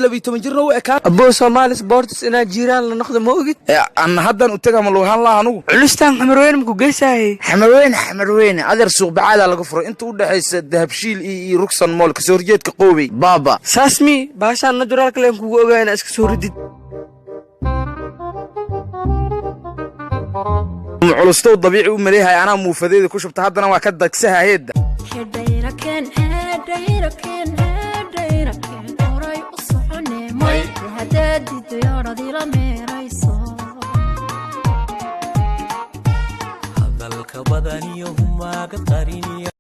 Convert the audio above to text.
12 jirna u ekaan. Aboo, Soomaali Sports inaad jiiraan la noqdo ma ogid? Anna haddan u taga ma lugahaan laha anugu. Culustaan Xamarweyne maku geysaaye? Xamarweyne, Xamarweyne adeer, suuq bacaadaa laga furay inta u dhexaysa Dahabshiil iyo Rugsan Mall, kasoo horjeedka Qoobey baaba. Saas mi baashaan natural kale aan kugu ogaa inaa iska soo ridid. Culustow dabiici u maleeyahay, anaa muufadeeda ku shubta, haddana waa ka dagsahaheedda. Hadalka badaniyo humaaga qariniya.